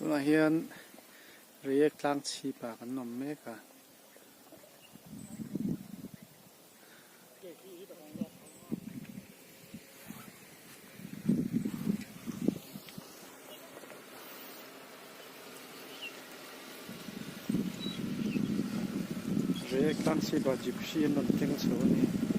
Tunah hian Reiek tlang chhip ah kan awm mek a. Reiek tlang chhip ah gypsy an rawn keng chho a ni.